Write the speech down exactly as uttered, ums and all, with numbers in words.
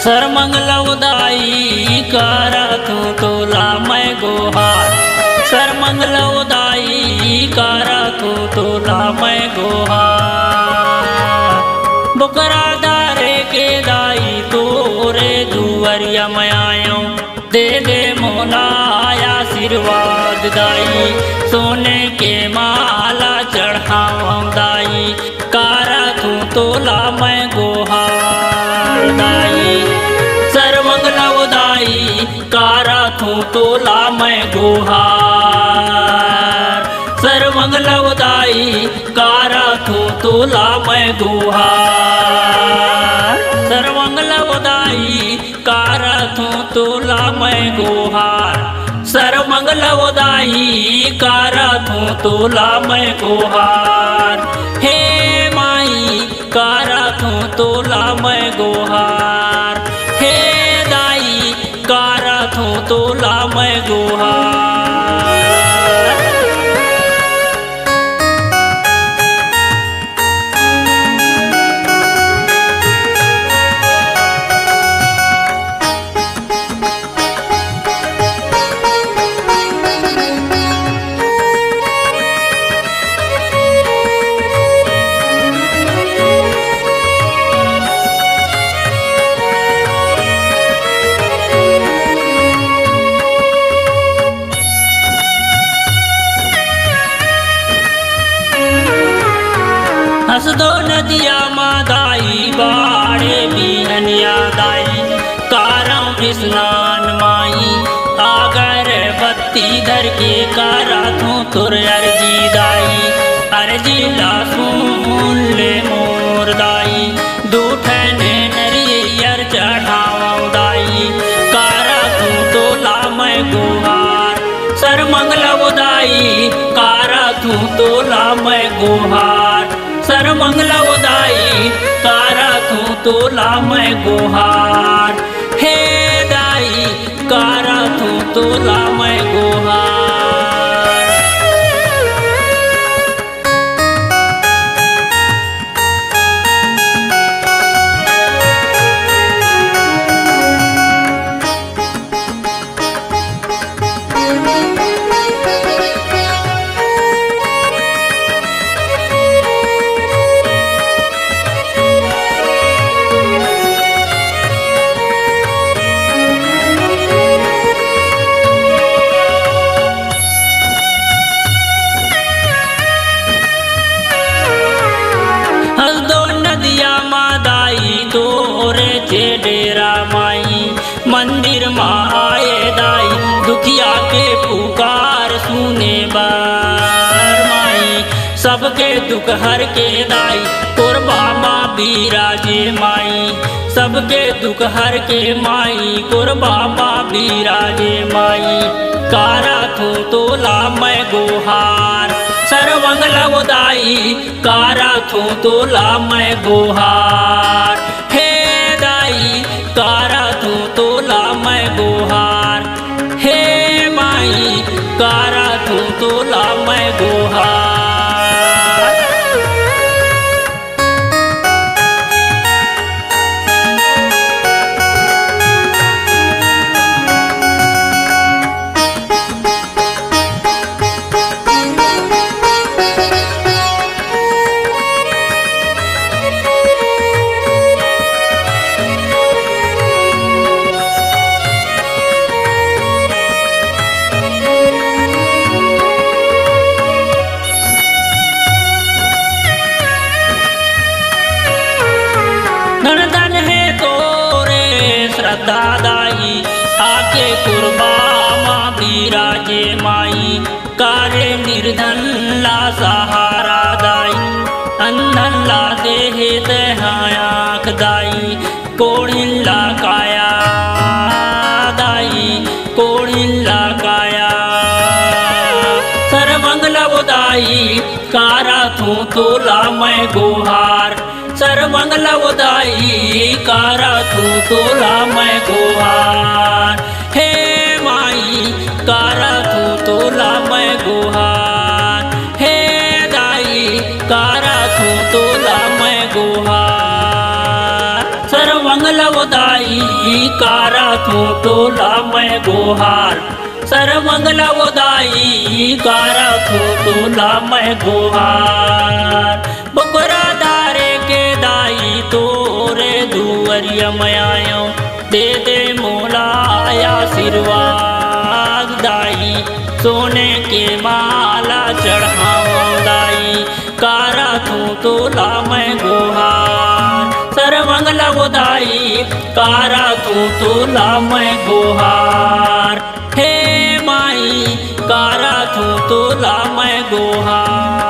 सरमंगलव दाई करथों तोला मैं गोहार, सरमंगलव दाई करथों तोला मैं गोहार। बोकरा धारे के दाई तोरे दुवरिया मैं आयों, दे दे मोला आशीर्वाद दाई, सोने के माला चढ़ावं दाई, करथों तोला मैं गोहार दाई, सरमंगलव दाई, करथों तोला मैं गोहार, सरमंगलव दाई, करथों तोला मैं गोहार, सरमंगलव दाई, करथों तोला मैं गोहार, सरमंगलव दाई, करथों तोला मैं गोहार। हे माई, करथों तोला मैं गोहार, हे दाई, करथों तोला मैं गोहार। हसदो नदिया मा दाई, बाड़े बिहनिया दाई, कारम स्नान माई, अगरबत्ती धर के करथों तोर अर्जी दाई, अर्जी ला सुन ले मोर दाई, दू ठन नरियर चढ़ावं दाई, करथों तोला मैं गोहार, सरमंगलव दाई, करथों तोला मैं गोहार, सरमंगलव दाई, करथों तोला मैं गोहार, हे दाई, करथों तोला मैं गोहार। हसदो नदिया मा दाई तोरे चेडेरा माई, मंदिर मा आए दाई, दुखिया के पुकार सुने बर माई, सबके दुख हर के दाई, कोरबा मा बिराजे माई, सबके दुख हर के माई, कोरबा मा बिराजे माई, करथों तोला मैं गोहार, सरमंगलव दाई, करथों तोला मैं गोहार, हे दाई, करथों तोला मैं गोहार, हे माई, करथों तोला मैं गोहार। धन धन हे तोरे श्रद्धा दाई, आके कोरबा मा बिराजे माई, करे निर्धन ला सहारा दाई, अंधन ला देहे तैं हा आँख दाई, कोढ़िन ला काया दाई, कोढ़िन ला काया। सरमंगलव दाई, करथों तोला मैं गोहार, सरमंगलव दाई, करथों तोला मैं गोहार। हे माई, करथों तोला मैं गोहार, हे दाई, करथों तोला मैं गोहार। सरमंगलव लव दाई, कारथों तोला मैं गोहार। सर्वमंगल वो दाई, कारथों तोला मैं गोहार। बोकरा डारे के दाई, तोरे दुवरिया मैं आयों, दे दे मोला आशीर्वाद दाई। सोने के माला चढ़ावों दाई, कारथों तोला मैं गोहार। सर्वमंगल वो दाई, कारथों तोला मैं गोहार। हे माई, कारथों तोला मैं गोहार।